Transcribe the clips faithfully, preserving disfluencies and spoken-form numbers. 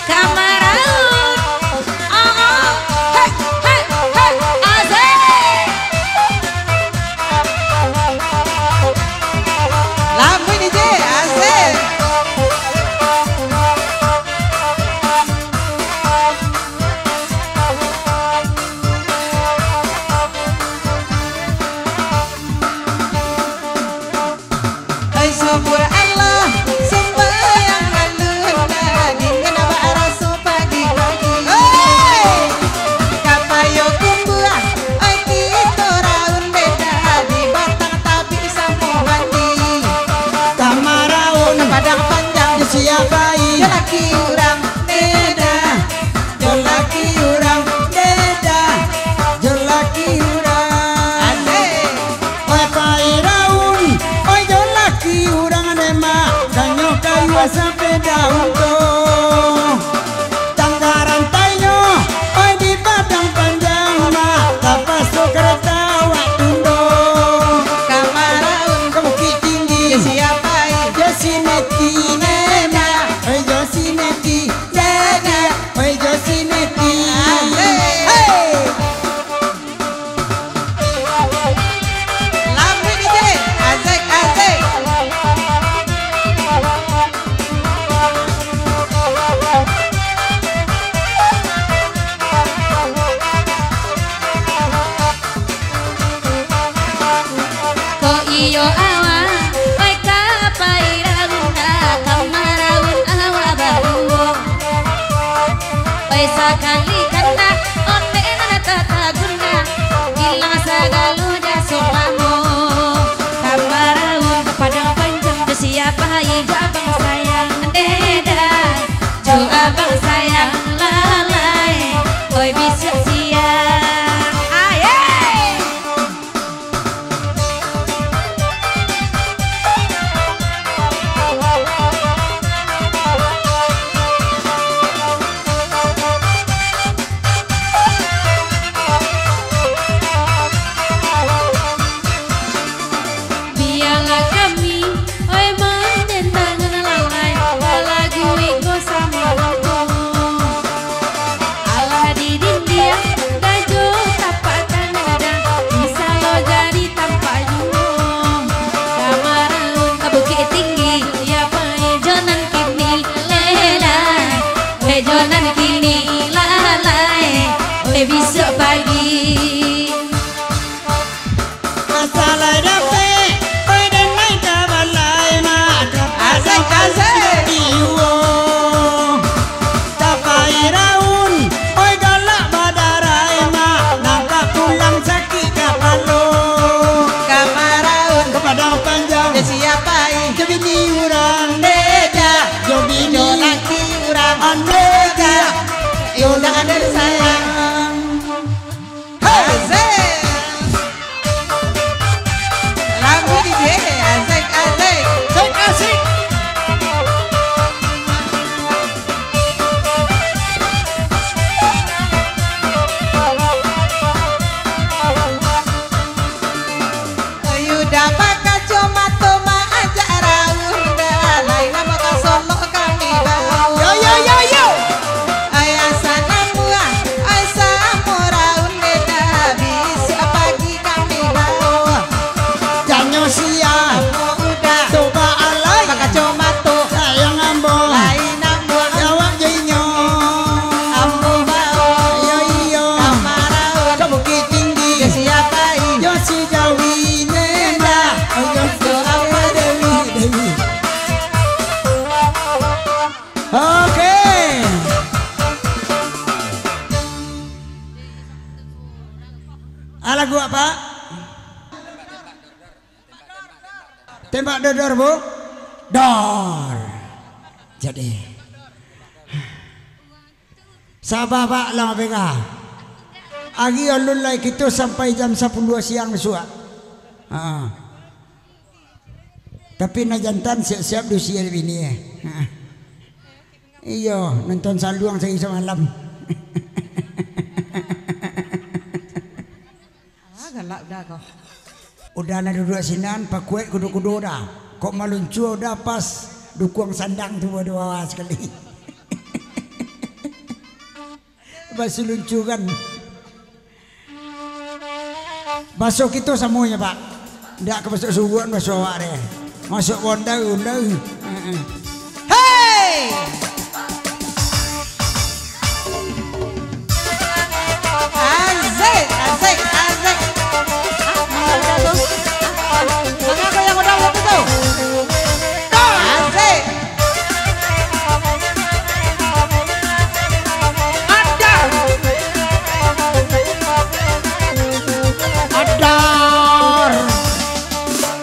Kamaraun. Ah, ah. Hei, hei, hei. Asik. Lambuik D J, asik. Oi, subuah Allah, sumbayang alun, dingin baraso pagi-pagi. Oi! Ka payo kumbuah, oi, kito raun beda, di batang tabik samo mandi. Ka maraun, ka padang panjang, di sia pai, jo laki urang beda. Jo laki urang beda, jo laki urang. Asik. Oi, pai raun, oi, jo laki urang demak, kanyo kayu sapeda untuak tangga rantainyo, oi, di padang panjang mak, tapaso kareta awak tundo. Ka maraun, ka Bukik Tinggi, jo sia pai, jo si Neti demak, oi, jo si Neti. Oi, jo si Neti. Asik. Hei. Lambuik D J. Asik, asik. Ko iyo awak, oi, ka pai raun, ka maraun awak baduo. Oi, sakali kandak ondeh nan tak taguna, ilang sagalo jaso lamo. Ka maraun ka padang panjang, jo sia pai, jo abang sayang Deda, jo abang sayang Lalai. Oi, bisuak siang. Aye. Bialah kami, oi, mandendangan Lalai, balagu iko samo lamo. Alah di dindiang, gajo tapak tanah gadang, bisa lo jadi tampak juo. Ka maraun ka Bukik Tinggi, yo pai jo nan kini Lela, eh, jo nan kini Lalai, eh, bisuak pagi. Masalah dapek, oi, den naiak ka balai, mak. Asik, asik. Iyo. Ka pai raun, oi, galak badarai, mak. Nan ka pulang sakik kapalo. Ka maraun. Ka padang panjang. Jo sia pai. Jo bini urang. Beda. Jo bini. Jo laki urang. Beda. Yo, nan ado sayang. Asik. Lagu D J, asik, asik. Asik, asik. Yuda bakacomato maajak raun, dah lai namo ka Solok kami bawa. Yo, yo, yo, yo. Ai asa namuah, ai samo raun beda, bisuak pagi kami bawa. Janyo sia. Ambo uda. Coba alai. Bakacomato. Sayang ambo. Lai namuah. Jawab jo inyo. Ambo bawa. Yo, iyo. Ka maraun. Ka Bukik Tinggi. Jo sia pai. Jo si Jawi Neda. Yo, jo apa Dewi, Dewi. Oke. Ah, lagu apa? Tembak dodor, Bu. Dor. Jadi. Sabar, Pak, lah mapega. Ari alun lai kito sampai jam sapuluah siang bisuak. Ha. Tapi nan jantan siap-siap dusi ari bini, eh. Ha. Iyo, nonton saluang sahari samalam. Ah, galak dah kau. Udah na duduak sinan, pakuek kudo-kudo dah. Kok maluncua udah pas dukuang sandang tu baduo sakali. Basiluncuran. Baso kito samonyo, Pak. Ndak ka masuk subuhan baso awak deh. Masuk ondai, ondai. Heeh. Hei! Asik, asik, asik. Ah, mangga tu. Ah, mangga tu yang udah waktu tu. Asik. Adar. Adar.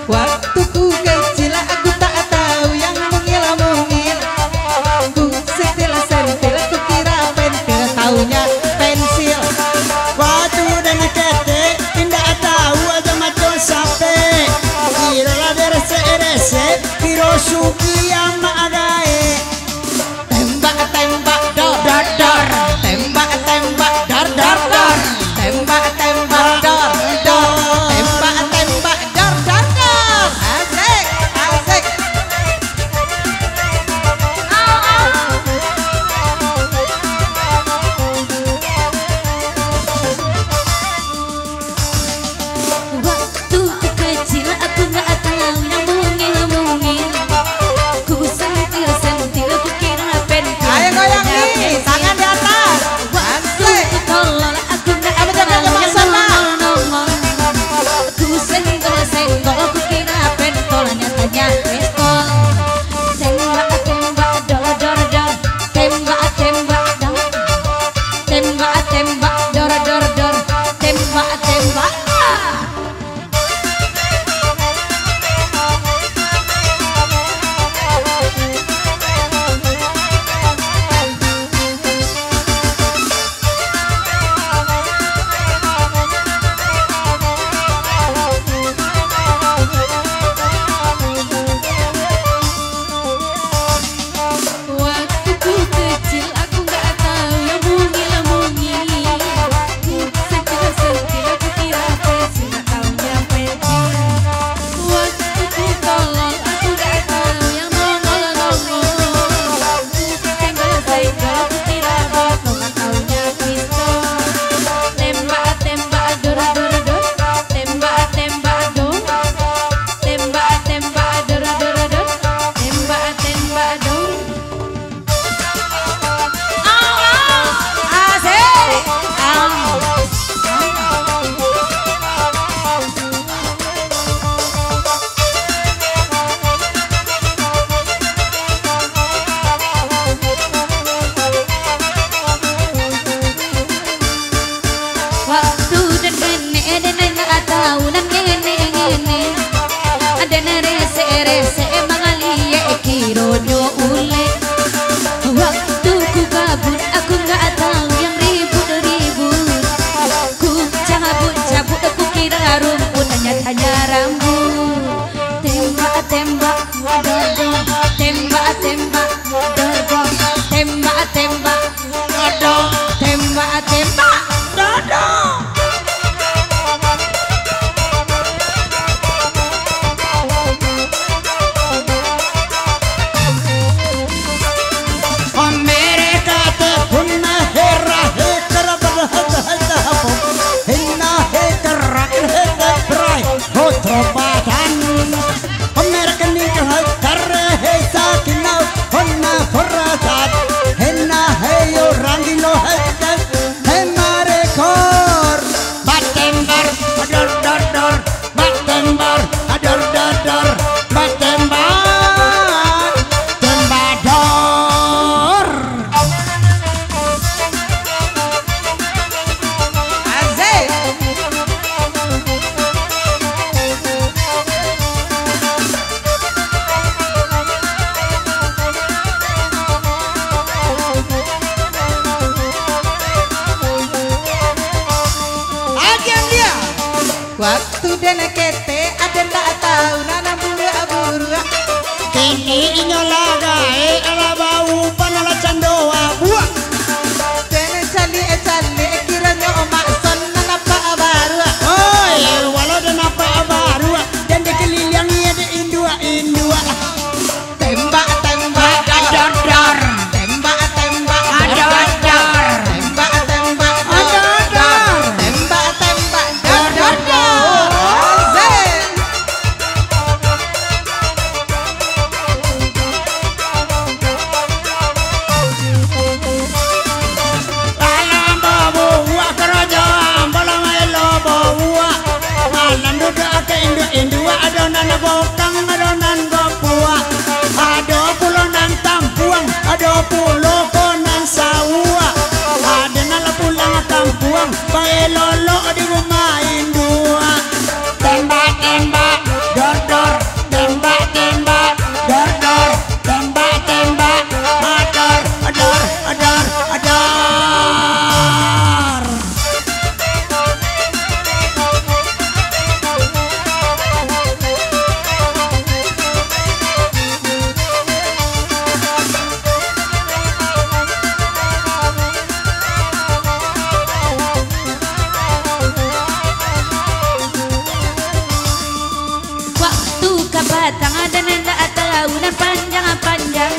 Waktu ku kecil, aku tak tahu yang mungil-mungil. Ku sentil-sentil, ku kira pentil, taunya pensil. Waktu den ketek, indak tahu aja macam sape. Kiro lah diresek-resek, kiro suki amak gaek. Tembak, tembak, dor, dor, dor. Tembak, tembak, dor, dor, dor. Tembak, tembak, dor, dor. Tembak, tembak, dor, dor, dor. Asik, asik. Au, au. Waktu ku kecil, aku nggak tahu yang mungil-mungil. Ku sentil-sentil, ku kira pentil. Ayo goyang nih, tangan di atas. Waktu ku tolol, aku nggak tahu yang nongol-nongol. Ku senggol-senggol, ku kira pentol, nyatanya pistol. Tembak, tembak, dor, dor, dor. Tembak, tembak, dor. Tembak, tembak, dor, dor, dor. Tembak, tembak. Waktu ku kecil, aku nggak tahu yang mungil-mungil. Ku sentil-sentil, aku kira pensil, nggak taunya pentil. Waktu ku tolol, aku nggak tahu yang nongol-nongol. Ku senggol-senggol, aku kira botol, nggak taunya pistol. Tembak, tembak, dor, dor, dor. Tembak, tembak, dor. Tembak, tembak, dor, dor, dor. Tembak, tembak, dor. Au, au. Asik. Au. Waktu den ngenek, den ndak tahu nan ngenek-ngenek. Den resek-resek mangaliek kironyo ulek. Waktu ku kabun, aku nggak tahu yang ribut-ribut. Ku cabut-cabut, ku kira rumput, tanyatanya rambut. Tembak-tembak, dor, dor. Tembak-tembak, dor, dor. Tembak-tembak, dor, dor. Tembak-tembak, dor, dor. Mereka teh pun hera, hekar, berhata-hata, hina, hekar, hekar, berai, kotor badan. Pamer kening ke hai, kare hei sakinau, hona forasat, hena hei orang gilo hei, hei marekor. Batembar, dor, dor, dor, batembar, dor, dor, dor, batembar, tembador. Asik. Agian dia. Waktu den ketek, aden ndak tahu nan buruak-buruak. Kini inyo lah gaek, alah bau, panah lah cando abuak. Den caliak-caliak, kironyo Mak Son nan nampak baruak. Oi, walau den nampak baruak, Induak-induak, ado nan bokang, ado nan bapuak, ado pulo nan tampuang, ado pulo ko nan sauak. Ado nan lah pulang tampuang, bae lolok di rumah induak. Tembak, tembak, dor, dor, tembak, tembak, dor, dor, tembak, tembak, ador, ador, ador, ador. Waktu kapatang, den indak tahu nan panjang-panjang.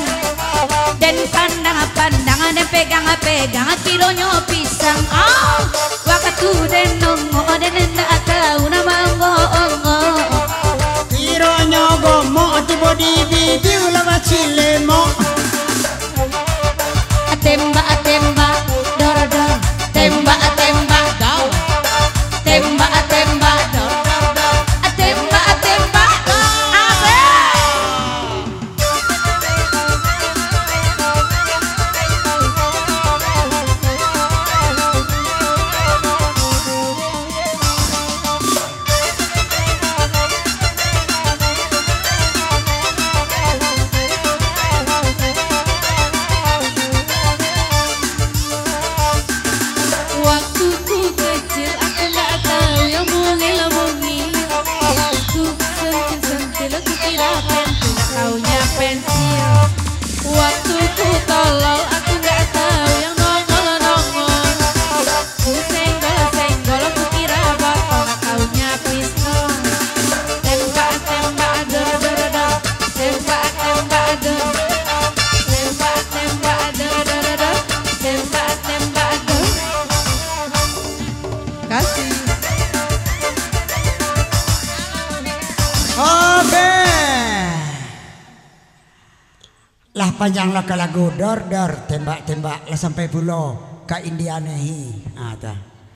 Den pandang-pandang, den pegang-pegang, kironyo pisang. Ah! Wakatu den nongok, den indak tahu nan maongok-ongok. Kironyo gomok, tibo di bibia lah bacilemok. Tembak, tembak, dor, dor. Tembak, tembak, dor. Tembak, tembak, dor, dor, dor. Tembak, tembak, dor. Asik. Waktu ku kecil, aku ndak tahu yang mungil-mungil. Waktu sentil-sentil, aku kira pentil, ndak tahunya pensil. Waktu ku tolol, aku ndak tahu yang nongol-nongol. Ku senggol-senggol, ku kira botol, ndak tahunya pistol. Tembak, tembak, dor, dor, dor. Tembak, tembak, dor. Tembak, tembak, dor, dor, dor. Tembak, tembak, dor. Kasih. Oke. Lah panjang lah ka lagu, dor, dor, tembak, tembak, lah sampai pulo ka India nehi. Ah, tu.